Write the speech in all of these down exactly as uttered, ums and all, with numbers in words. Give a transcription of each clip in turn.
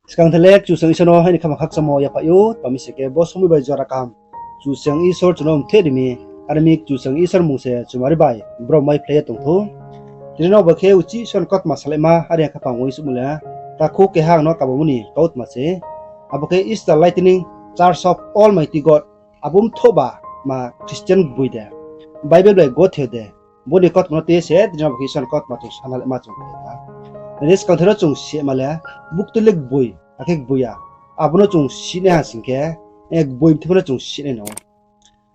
Skang the le Kchusoyang Isor no aini khaphang khakchangmo yaphaih ou, tma mi sing khe bo somoi bai jora kaham Kchusoyang Isor chung no mthe ri mi, are mi Kchusoyang Isor mmung se chumari bai brom mai phlai ye tong thou. Tini no bo khe uchih Isor ni kautma salaima, are khaphang uaingsouhmo le, takhu keha ang no kabamo ni kautma se. Abo khe Eastern Lightning Church of Almighty God, abo mthoh ba ma Christian gboi de, Bible bai gothe de, bo ni kautma no tui ye se tini no bo khe Isor ni kautma chung sana le ma chung khe ha. Nai di, skang the ro chung sima le, buktui le gboi, akhe gboi ya, abo no chung sinaiha sing khe, eh, gboi mthaima no chung sinai no.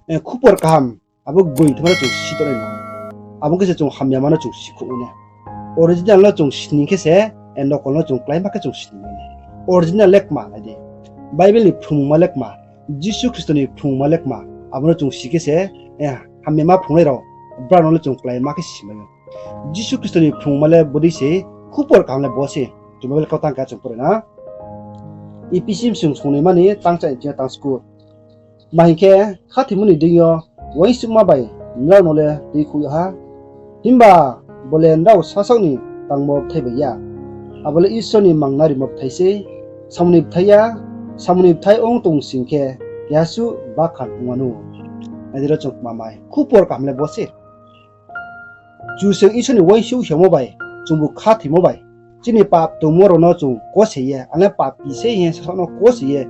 Eh, khupor kaham, abo gboi mthaima no chung si tongnai no. Abo khe se chung hamyama no chung sikhouh nai. Original no chung sini khe se, eh, nokol no chung kláima khe chung sini nai. Original le kma nai di. Bible ni phrungmungma le kma, Jisu Khristo ni phrungmungma le kma, abo no chung si khe se, eh, hamyama phrungnai rao, brao no le chung kláima khe simai ou. Jisu Khristo ni phrungmungma le bodei se, khupor kaham le bo se, chung Bible kautang khe chung pore na. Ephesi bsung songnaima ni tangchai ni thing yo tang sku. Tma hing khe, khathoimo ni deing yo uaingsouhma bai nrao no le tuikhouh yag ha. Himba bo le nrao sasaoh ni tangmo bthai bai ya, abo le Isor ni mangnarimo bthai sei. Samung ni bthai ya, samung ni bthai ong tong sing khe, keha suh bakhan ong wanou. Nai di, ro chung kma mai, khupor kaham le bo se. Kchusoyang Isor ni uaingsouh hingmo bai, chungbu khathoimo bai, chini pap tongmo rao no chung kose ye, ang le papi se hing ye sasaoh no kose ye,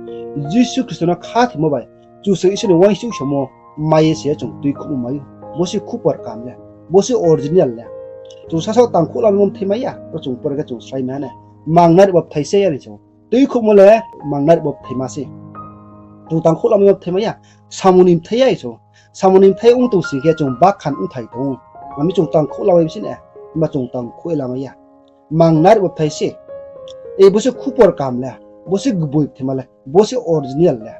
Jisu Khristo no khathoimo bai, Kchusoyang Isor ni uaingsouh hingmo mai ye se chung tuikhouhmo mai ou. Bo se khupor kaham le, bo se original le. Chung sasaoh tangkhouh lamaimo bthai mai ya, ro chung pore khe chung srai mai ha nai. Mangnarimo bthai se are sa ou. Tuikhouhmo le mangnarimo bthaima se. Chung tangkhouh lamaimo bthai mai ya. Samung ni bthai ya sa ou. Samung ni bthai ong tong sing khe chung bakhan ongthai tong ou. Ami chung tangkhouh lamai mi se na, himba chung tangkhouh lamai ya. Mangnarimo bthai se. E bo se khupor kaham le, bo se gboi bthaima le, bo se original le.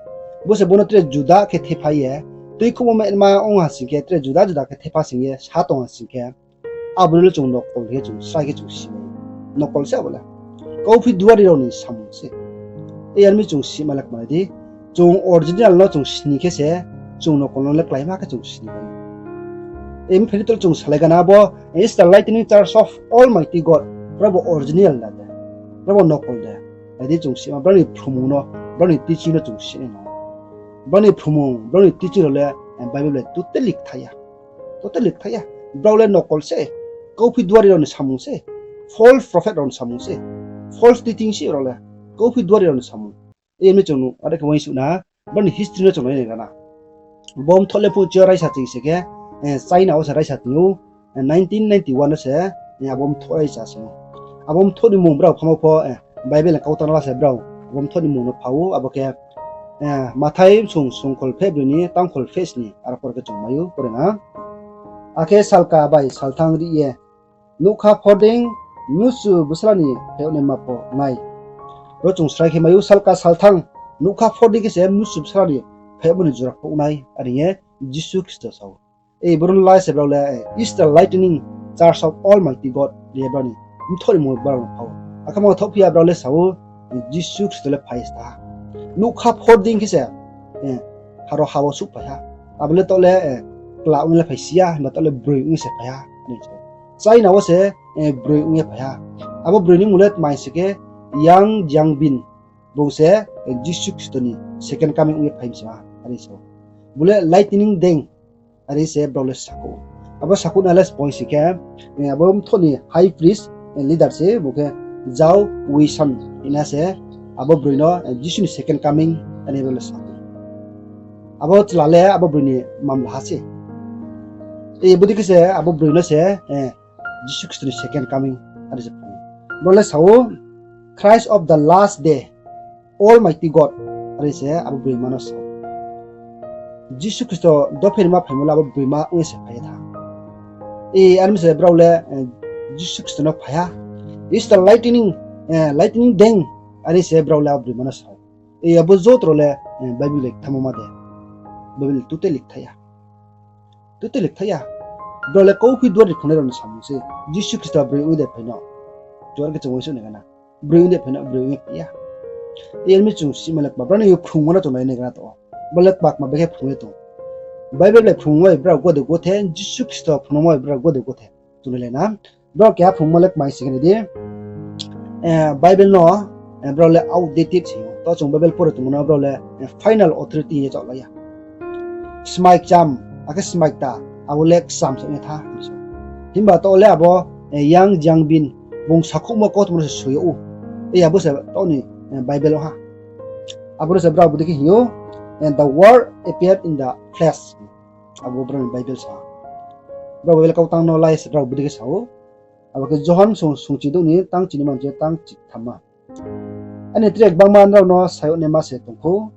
Bo se bo no tre juda khe thepha ye, tuikhouhmo ma ong ha sing khe, tre juda juda khe thepha sing ye sa tong ha sing khe, abo no le chung nokol khe chung srai khe chung simai. Nokol se abo le. Kauphi duari rao ni samung se. E are mi chung sima le kma nai di. Chung original no chung sini khe se, chung nokol no le kláima khe chung sini mai. E mi phai di, tol chung salai gana abo Eastern Lightning Church of Almighty God, brao bo original da de, brao bo nokol de. Nai di, chung sima brao ni phrungmung no, brao ni teaching no chung sini no. Brao ni phrungmung, brao ni teaching rao le, eh, Bible le totally kthai ya. Totally kthai ya. Brao le nokol se, kauphi duari rao ni samung se, false prophet rao ni samung se, false teaching se rao le, kauphi duari rao ni samung. E mi chung nu, are khe uaingsouh na, brao ni history no chung nai nai gana. Bo mthoh le phuh chi yo raisa ching se khe, eh, China wo se raisa tong ou, eh, nineteen ninety-one wo se, eh, abo mthoh raisa se ou. Abo mthoh ni mmung brao phamo pho, eh, Bible ni kautang no la se brao abo mthoh ni mmung no pha ou, abo khe, eh, Mathai bsung sungkhol pheh broi ni tangkhol pheh sni, aro pore khe chung mai ou, pore na. Akhe salka bai salthang ri ye, nougkha phording mnusu bsala ni phaiyagnaima pho nai. Ro chung srai khe mai ou, salka salthang nougkha phording khe se mnusu bsala ni phaiyagmo ni jora pho nai, are hing ye Jisu Khristo sa ou. E boro no la se brao le, eh, Eastern Lightning Church of Almighty God hing ye brao ni mthoh ni mmung brao no pha ou. Akhe ma thoh phi ya brao le sa ou, eh, Jisu Khristo le phai ye sta ha. Nougkha phording khe se, eh, haro ha wo suhphai ha. Abo le taoh le, eh, kla ong le phai si ya, himba taoh le broi ong se phai ha, are sa ou. China wo se, eh, broi ong ye phai ha. Abo broi ni mmung le tma hing se khe Yang Xiangbin. Bung se, eh, Jisu Khristo ni second coming ong ye phai mi se ha, are sa ou. Bo le lightning deng, are se brao le sakhouh. Abo sakhouh na le spoing si khe, eh, abo mthoh ni high priest, eh, leader se, bo khe Zhao Weishan hing na se, abo broi no, eh, Jisu ni second coming, are brao le sakhouh. Abo chla le abo broi ni mamla ha se. Eh, bodei khe se abo broi no se, eh, Jisu Khristo ni second coming, are se. Brao le sa ou, Christ of the last day, Almighty God, are se abo broima no sa ou. Jisu Khristo dophe ni ma phaimo le abo broima ong ye se phai ye tha. E, are mi se brao le, eh, Jisu Khristo no phai ha. Eastern Lightning, eh, Lightning Deng, are se brao le abo broima no sa ou. E, abo joto rao le, eh, Bible le kthamo ma de. Bible totally kthai ya. Totally kthai ya. Brao le kauphi duari phrungnai rao ni samung se. Jisu Khristo broi ong ye de phai no. Chung are khe chung uaingsouh nai gana. Broi ong ye de phai no, broi ong ye phai ya. E are mi chung sima le kma, brao ni phrungmo no chung nai nai gana tong ou. Brao le kma kma bekhe phrung ye tong ou. Bible le phrungmo bai brao gode gothe, Jisu Khristo phrungmo bai brao gode gothe. Chung nai le na. Brao keha phrungmo le kma hing se khe nai di. Eh, Bible no brao le outdated se ou. Taoh chung Bible pore tongmo no brao le final authority hing ye chaohlai ya. Smai kcham, akhe smai kta, abo le kcham se ong ye tha. Himba taoh le abo Yang Xiangbin, bung sakhouhmo kautma no se soi yag ou. Abo se taoh ni Bible ong ha. Abo no se brao bodei khe hing ou, and the word appeared in the flesh. Abo brao ni Bible sa. Brao Bible kau tang no lai se brao bodei khe sa ou. Abo khe Johon sung, sungchi douh ni tang chini manchi tang chi thamma. Aini tre gbangma nrao no sa yag naima se tong khou.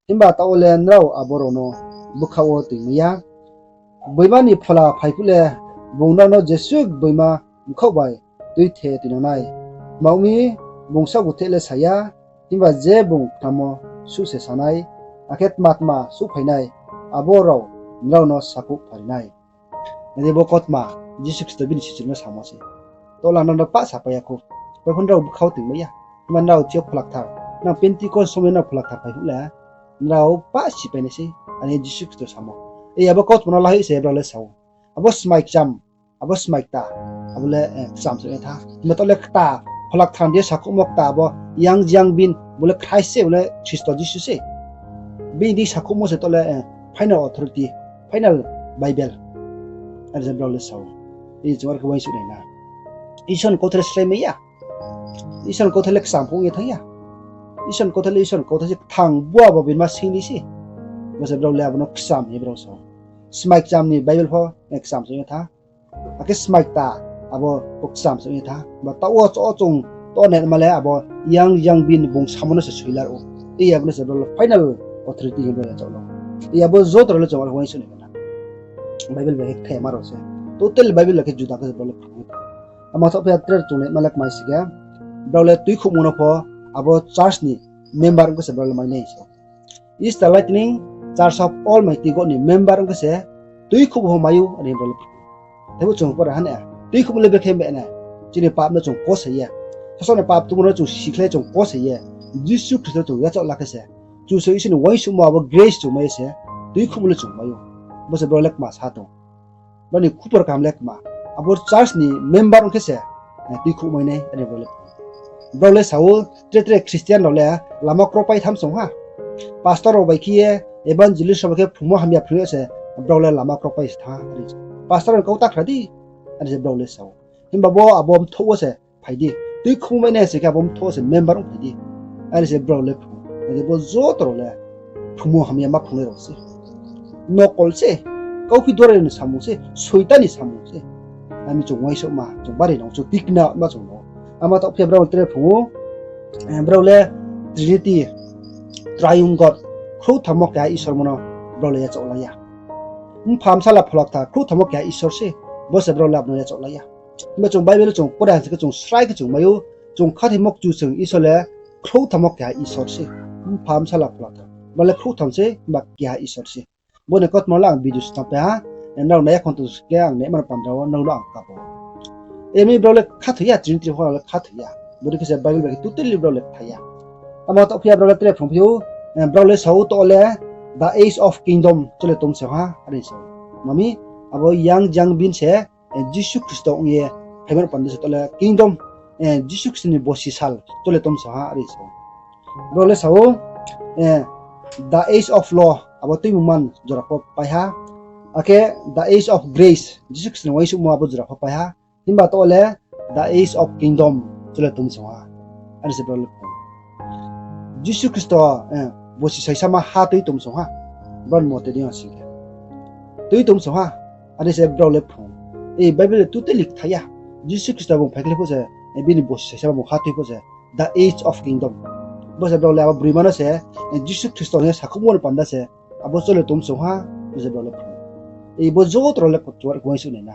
Himba taoh wo le nrao abo rao no bkhaoh wo toingmai ya. Gboima ni Phola phai phuh le bung nrao no jesuh gboima bkhaoh bai tuithe tuinang nai. Tma ong mi, bung saohguthe le sa ya, himba je bung khnamo suh se sa nai, akhe tma tma souhphai nai, abo rao nrao no sakhouh phari nai. Nai di, bo kautma Jisu Khristo bini sichu rao no samo se. Taoh le ang nrao no pah sapai ya khou. Pai pho nrao bkhaoh toingmai ya. Himba nrao thing yo Phola Kthar, nang Pentecost somoi nrao Phola Kthar phai phuh le nrao pah sipai nai sei, ani Jisu Khristo samo. Abo kautma no la hoih se brao le sa ou. Abo smai kcham, abo smai kta, abo le kcham se ong ye tha. Himba taoh le kta, Phola Kthar ni sakhouhmo kta, abo Yang Xiangbin, bo le Christ se, bo le Khristo Jisu se. Bini sakhouhmo se taoh le final authority, final Bible. Are se brao le sa ou. Chung are khe uaingsouh nai na. Isor ni kauthai le sláimai ya. Isor ni kauthai le kcham pho ong ye thanng ya. Isor ni kauthai le Isor ni kauthai se, kthang bua bo bini ma sing ni se. Bo se brao le abo no kcham hing ye brao sa ou. Smai kcham ni Bible pho kcham se ong ye tha. Akhe smai kta, abo kcham se ong ye tha. Ba taoh wo chung, taoh naima le abo Yang Xiangbin bung samo no se soi lar ou. Abo no se brao le final authority hing brao le chaohlai ou. Abo joto rao le chung are uaingsouh nai na. Bible bai khe kthai ma rao se. Totally Bible bai khe juda khe se brao le phrung ye tha. Ama thaoh phi ya tre chung naima le kmai si khe, brao le tuikhouhmo no pho abo church ni member ong khe se brao le mai nai se. Easter Lightning Church of Almighty God ni member ong khe se tuikhouhmo pho mai ou, are brao le. Thebo chung pore ha na, tuikhouhmo le brekhe ma na, chini pap no chung kose ye, sasaoh ni pap tongmo no chung sikhlai chung kose ye, Jisu Khristo chung yachaoh la khe se, Kchusoyang Isor ni uaingsouhmo abo grace chung mai ye se, tuikhouhmo le chung mai ou. Bo se brao le kma sa tong. Brao ni khupor kaham le kma. Abo church ni member ong khe se tuikhouh mai nai, are brao le phrung. Brao le sa ou, tre tre Christian rao le lama kropai tham song ha. Pastor rao bai khe ye, evangelist rao bai khe phrungmo hamya phrung ye se, brao le lama kropai se thanng ha. Pastor rao ni kau ta khna di, are se brao le sa ou. Himba bo abo mthouh wo se phai di. Tuikhouhmo mai nai se khe abo mthouh wo se member ong phai di, are se brao le phrung. Are bo joto rao le phrungmo hamya ma phrungnai rao se. Nokol se, kauphi duari ni samung se, Soitan ni samung se. Ami chung uaingsouhma, chung bari nang, chung tikna ma chung no. Ama thaoh phi ya brao tre phrung ou, brao le Trinity, Triune God, khrouhtham wo keha Isor mo no brao le yachaoh la ya. Mpha, Bsala, Phola Kthar, khrouhtham wo keha Isor se, bo se brao le abo no yachaoh la ya. Himba chung Bible chung pore ha se khe chung srai khe chung mai ou, chung khathoimo Kchusoyang Isor le khrouhtham wo keha Isor se. Mpha, Bsala, Phola Kthar, bo le khrouhtham se, himba keha Isor se. Bo ni kautma le ang video snam pai ha, nrao nai ya khon tong khe ang naima no pandra wo nrao no ang kabo. Emi brao le khathoi ya, Trinity pho le khathoi ya. Bodei khe se Bible bai khe totally brao le kthai ya. Ama thaoh phi ya brao le tre phrung phi ou, brao le sa ou taoh le the age of kingdom chole tong se ha, are sa ou. Mami, abo Yang Xiangbin se Jisu Khristo ong ye phaimo panda se taoh le kingdom, Jisu Khristo ni bosi sal chole tong se ha, are sa ou. Brao le sa ou, the age of law, abo tuimungma jora pho pai ha. Akhe the age of grace, Jisu Khristo ni uaingsouhmo abo jora pho pai ha. Himba taoh le the age of kingdom chole tong se ha, are se brao le phrung. Jisu Khristo bosi saisama ha tui tong se ha, brao ni mote dei yo sing khe. Tui tong se ha, are se brao le phrung. Bible le totally kthai ya. Jisu Khristo bung phai khe pho se, bini bosi saisama bung ha tui pho se, the age of kingdom. Bo se brao le abo broima no se Jisu Khristo ni sakhouhmo ni panda se abo chole tong se ha, bo se brao le phrung. Bo joto rao le kchuar uaingsouh nai na.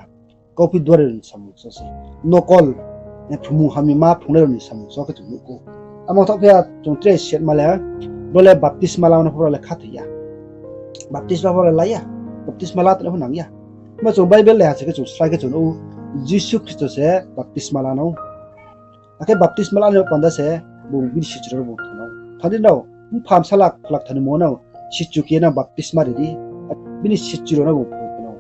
Kauphi duari rao ni samung so se. Nokol, phrungmung hamyama phrungnai rao ni samung so khe chung nuh khou. Ama thaoh phi ya chung tre setma le, brao le baptisma lamo no pho brao le khathoi ya. Baptisma pho brao le la ya. Baptisma la tongnai pho nang ya. Himba chung Bible le ha se khe chung srai khe chung nuh ou, Jisu Khristo se baptisma la nou. Akhe baptisma la ni panda se bung bini sichu rao no bung thoi nou. Thang di nrao, Mpha, Bsala, Phola Kthar ni mmung wo nang sichu khe nang baptisma ri di. Bini sichu rao no bung phrung khe nou.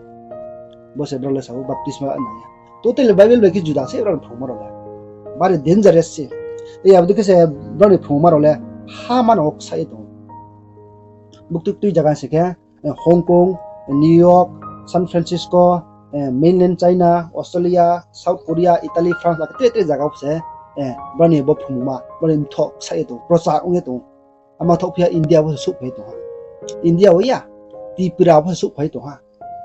Bo se brao le sa ou baptisma la nang ya. Totally Bible bai khe juda se brao ni phrungmo rao le. Bari dangerous se. Abo dei khe se brao ni phrungma rao le ha manang wo ksaih ye tong ou. Buktui tui zaga se khe, Hong Kong, New York, San Francisco, mainland China, Australia, South Korea, Italy, France, akhe tre tre zaga wo se brao ni bo phrungma, brao ni mthoh ksaih ye tong ou, prochar ong ye tong ou. Ama thoh phi ya India wo se souhphai ye tong ha. India wo ya, Tripura wo se souhphai ye tong ha.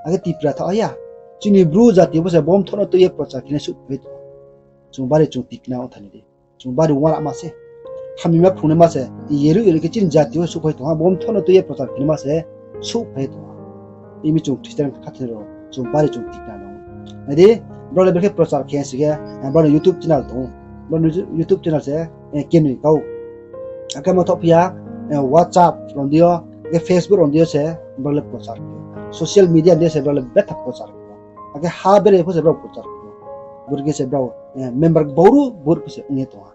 Akhe Tripura thaoh ya, chini Bru jati wo se bo mthoh no tui ye prochar khe nai souhphai ye tong ha. Chung bari chung tikna ongthai ni di. Chung bari uanama se. Hamyama phrungnaima se, yeru yeru khe chini jati wo souhphai tong ha, bo mthoh no tui ye prochar khe naima se, souhphai tong ha. Imi chung Christian khathoinai rao, chung bari chung tikna nang ou. Nai di, brao le brekhe prochar khe si khe, brao ni YouTube channel tong ou. Brao ni YouTube channel se, kenoi kau. Akhe ma thoh phi ya, WhatsApp rao ni deing yo, akhe Facebook rao ni deing yo se, brao le prochar khe ou. Social media ni deing yo se brao le betha prochar khe ou. Akhe ha berai pho se brao prochar khe ou. Bor khe se brao member boru boru pho se ong ye tong ha.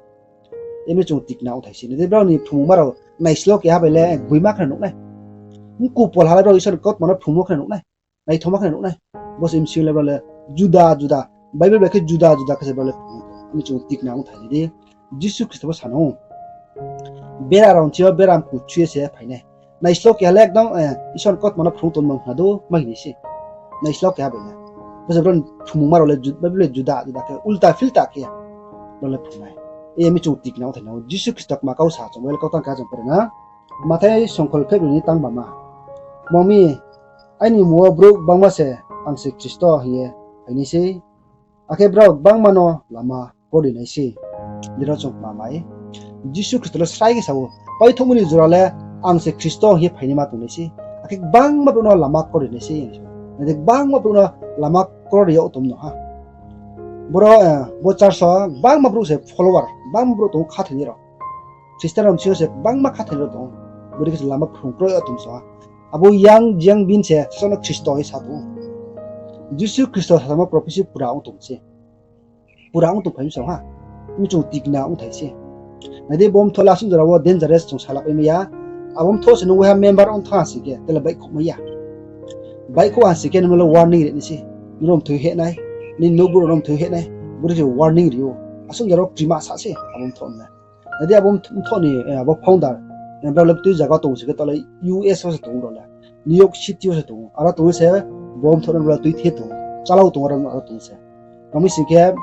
Imi chung tikna ongthai se. Nai di brao ni phrungma rao naislo keha bai le gboima khe nuh nai. Mku pol ha le brao Isor ni kautma no phrungmo khe nuh nai. Naithoma khe nuh nai. Bo se msing le brao le juda juda, Bible bai khe juda juda khe se brao le phrung ou. Imi chung tikna ongthai ni di. Jisu Khristo bo sa nou, bera rao ni thing yo bera mku chu ye se phai nai. Naislo keha le ekdom Isor ni kautma no phrung tongmo khna do ma hing ni se. Naislo keha bai le. Bo se brao ni phrungma rao le Bible le juda juda khe ulta philta khe brao le phrung nai. Imi chung tikna ongthai nang ou. Jisu Khristo kma kau sa chung Bible kau tang khe chung pore na. Mathai songkhol pheh ni tang bama. Mami, aini mmung wo brouh gbangma se ang se Khristo hing ye phainai sei. Akhe brao gbangma no lama kori nai sei. Dei rao chung kma mai. Jisu Khristo le srai khe sa ou, paithouhmo ni jora le ang se Khristo hing ye phainaima tongnai sei. Akhe gbangma brouh no lama kori nai sei. Nai di, gbangma brouh no lama kori yag tongmo no ha. Boro, bo church wo gbangma brouh se follower, gbangma brouh tong ou khathoinai rao. Christian rao bsing yo se gbangma khathoinai rao tong ou. Bodei khe se lama phrung kroi yo tong sa ha. Abo yang jeng bin se sasao no Khristo hing ye sa tong ou. Jisu Khristo sasamo prophecy pura ong tong se. Pura ong tongphai mi sa ha. Imi chung tikna ongthai se. Nai di, bo mthoh le asuh jora wo dangerous chung salap mai ya. Abo mthoh se nung waiha member ong thanng ha sing khe, tele baihkhouh mai ya. Baihkhouh ha sing khe nung no le warning ri nai se. Nung no mthoi heh nai. Nini nouhbrouh rao no mthoi heh nai. Bodei khe warning ri ou. Asuh jora wo krima sa se abo mthoh le. Nai di, abo mthoh ni abo founder, brao le tui zaga tong ou sing khe, taoh le U S wo se tong ou brao le, New York City wo se tong ou. Aro tong ou se, bo mthoh no brao le tuithe tong ou, chalao tong ou, aro tong ou se. Mami sing khe,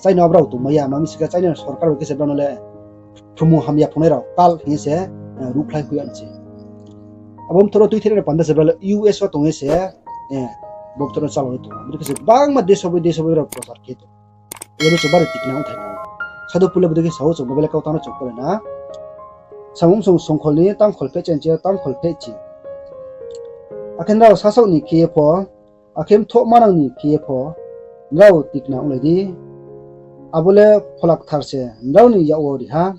China wo brao tongmai ya, mami sing khe China sorkar bai khe se brao no le phrungmung hamya phrungnai rao cult hing ye se ruhkhlai hoih ya se. Abo mthoh no tuithe nai panda se brao le U S wo tong ye se, bo mthoh no chalao ye tong ou. Bodei khe se gbangma deso bai deso bai brao prochar khe tong ou. Abo no chung bari tikna ongthai nang ou. Sadhu Pol le bodei khe sa ou, chung Bible kau tang no chung pore na. Samung song songkhol ni tangkhol pheh chi, tangkhol pheh chi. Akhe nrao sasaoh ni khe ye pho, akhe mthoh manang ni khe ye pho, nrao tikna onglai di. Abo le Phola Kthar se nrao ni yak wo ri ha.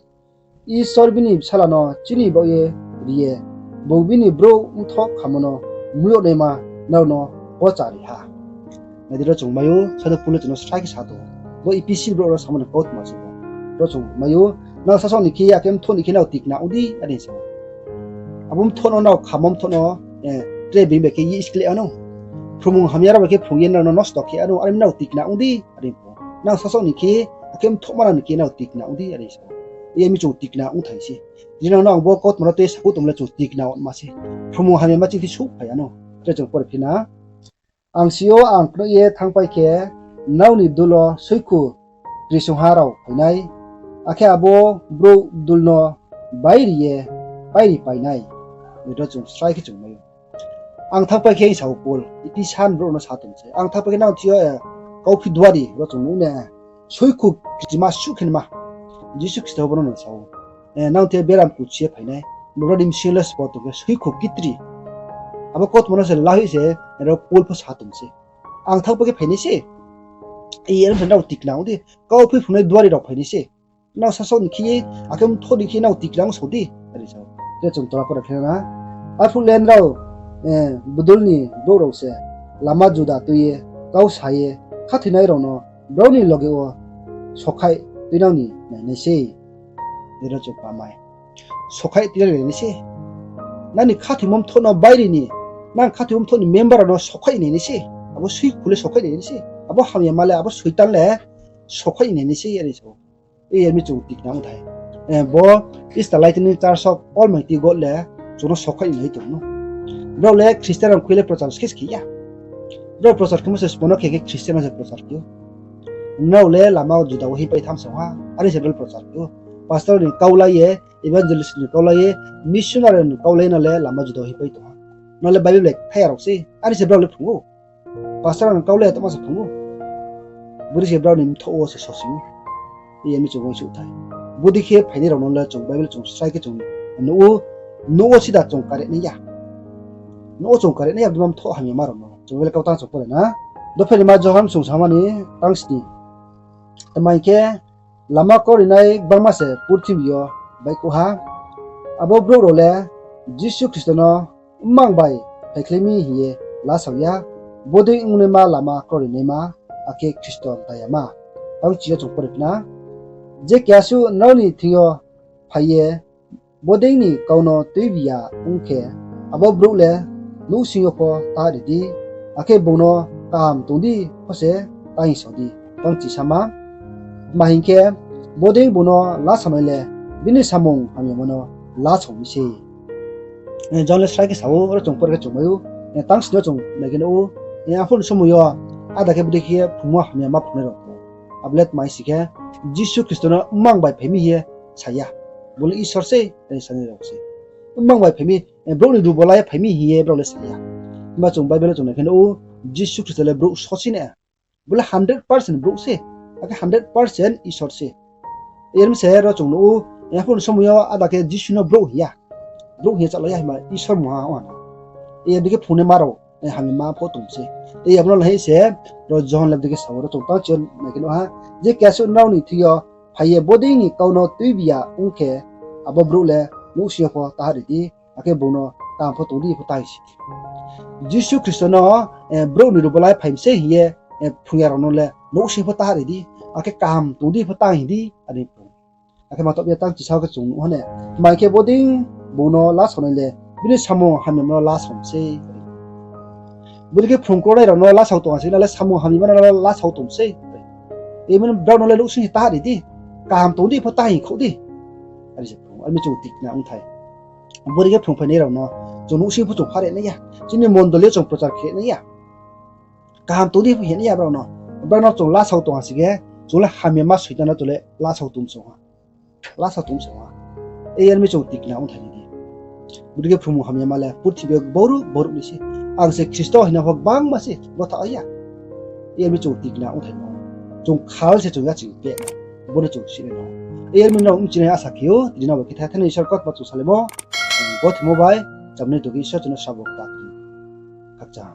Isor bini Bsala no chini baoh ye ri ye, bung bini brouh mthoh khamo no mui yag naima nrao no pocha ri ha. Nai di, ro chung mai ou, Sadhu Pol le chung no srai khe sa tong ou. Bo Ephesi brouh no samo ni kautma se bo. Ro chung mai ou, nrao sasaoh ni khe ye, akhe mthoh ni khe nrao tikna ong di, are sa ou. Abo mthoh no nrao khamo mthoh no, tre being bai khe ye iskle ano. Phrungmung hamya rao bai khe phrung ye nrao no nosto khe ano, are mi nrao tikna ong di, are pho. Nrao sasaoh ni khe, akhe mthoh manang ni khe nrao tikna ong di, are sa ou. Imi chung tikna ongthai se. Tini nrao no ang bo kautma no tui sakhouh tongmo le chung tikna ongma se. Phrungmung hamyama chini thing souhphai ya no. Tre chung pore phi na. Ang si ou, ang knoih ye thanngpai khe, nrao ni bdul wo soikhu krisungha rao phai nai, akhe abo brouh bdul no bairi ye pairi pai nai. Nai di, ro chung srai khe chung mai ou. Ang thanngpai khe, hing sa ou Pol, Ephesan brouh no sa tong se. Ang thanngpai khe nang thing yo, kauphi duari, ro chung nuh ne, soikhu kchima suh khe nma. Jisu Khristo bo no no sa ou. Nang thing yo beram kuchi ye phai nai. Bo brao ni bsing yo le sbo tong khe soikhu kitri. Abo kautma no se la hoih se, ro Pol pho sa tong se. Ang thanngpai khe phai nai se. Are mi se nrao tikna ong di. Kauphi phrungnai duari rao phai nai se. Nrao sasaoh ni khe ye, akhe mthoh ni khe nrao tikna ong sao di, are sa ou. Tre chung tora pore khe na. Arphuh le nrao bdul ni brouh rao se lama juda tui ye, kau sa ye, khathoinai rao no brao ni loge wo sokhaih tuinang ni nai nai se. Nai di, ro chung pamai. Sokhaih tuinang ni nai nai se. Nang ni khathoimo mthoh no bairi ni, nang khathoimo mthoh ni member rao no sokhaih nai nai se. Abo soikhu le sokhaih nai nai se. Abo hamyama le, abo soitan le sokhaih nai nai se, are sa ou. Yar mi chung tikna ongthai. Bo Israelite ni church of Almighty God le chung no sokhaih nai tong no. Brao le Christian rao khui le prochar skhe skhe ya. Brao prochar khemo se sbo no khe khe Christian no se prochar khe ou. Nrao le lama juda wo hingpai tham se ha, are se brao le prochar khe ou. Pastor ni kau lai ye, evangelist ni kau lai ye, missionary ni kau lai no le lama juda wo hingpai tong ha. No le Bible le thaya rao se, are se brao le phrung ou. Pastor ni kau le tongma se phrung ou. Bodei se brao ni mthoh wo se sosing ou. Yar mi chung uaingsouh thai. Bodei khe phainai rao no le chung Bible chung srai khe chung nuh ou, nouh wo sida chung kare nai ya. Nouh wo chung kare nai ya, bima mthoh hamyama rao no. Chung Bible kau tang chung pore na. Dophenaima Johon sungsama ni tang sni. Tma hing khe, lama kaurinai gbangma se purthimbi yo baihkhouh ha. Abo brouh rao le Jisu Khristo no mmang bai phaikhlai mi hing ye lasao ya, bodei ongnaima lama kaurinaima, akhe Khristo mtayama. Tang chi yo chung pore phi na. Je keha suh nrao ni thing yo phai ye bodei ni kau no tuibi ya ong khe, abo brouh le nouhsing yo pho ta ri di, akhe bung no kaham tong di pho se ta hing sao di. Tang chi sama. Tma hing khe, bodei bung no lasaonai le bini samung hamyama no lasao mi sei. Johon le srai khe sa ou, aro chung pore khe chung mai ou, tang sni yo chung nai khe nuh ou, arphuh ni somoi yo, ada khe bodei khe phrungmo hamyama phrungnai rao tong ou. Abo le tma hing si khe, Jisu Khristo no mmang bai phai mi hing ye sa ya. Bo le Isor sei, sanai rao se. Mmang bai phai mi, brouh ni rubo la ye phai mi hing ye brao le sa ya. Himba chung Bible wo chung nai khe nuh ou, Jisu Khristo le brouh sosi na. Bo le hundred percent brouh se, akhe hundred percent Isor se. Yar mi se ro chung nuh ou, arphuh ni somoi yo ada khe Jisu no brouh hing ya. Brouh hing ye chálai ya himba Isor mungha ong ha na. Bodei khe phrungnaima rao hamyama pho tong se. Abo no la hing se, ro Johon le bodei khe sa ou, ro chung tang chi yo nai khe nuh ha. Je keha suh nrao ni thing yo phai ye bodei ni kau no tuibi ya ong khe, abo brouh le nouhsing yo pho ta ri di, akhe bung no kaham pho tong di pho ta hing si. Jisu Khristo no brouh ni rubo la ye phai mi sei hing ye phrung ya rao no le nouhsing pho ta ri di, akhe kaham tong di pho ta hing di, are phrung. Akhe ma taoh ye tang chi sa khe chung nuh ha ne. Tma hing khe bodei bung no lasaonai le bini samung hamyama no lasao mi sei. Bodei khe phrung kronai rao no lasao tong ha se, na le samung hamyama no lasao tong sei. Emon brao no le nouhsing se ta ri di, kaham tong di pho ta hing khouh di. Are se phrung, are mi chung tikna ongthai. Bodei khe phrung phainai rao no chung nouhsing pho chung phare nai ya. Chini mondoli yo chung prochar khe nai ya. Kaham tong di pho hing nai ya brao no. Brao no chung lasao tong ha se khe, chung le hamyama Soitan no chung le lasao tong se ha. Lasao tong se ha. Yar mi chung tikna ongthai ni di. Bodei khe phrungmung hamyama le purthimbi yo boruh boruh ni se. Ang se Khristo hingna pho gbangma se, bo thaoh ya. Yar mi chung tikna ongthai no. Chung khal se chung ya ching pe. Bo no chung si nai no. Yar mi nrao mchinai asa khe ou, tini nrao bai khe tha thanai Isor kautma chung salaimo. Bo thimo bai, chamnai tong khe Isor chung no sabo ta khe. Khakchang.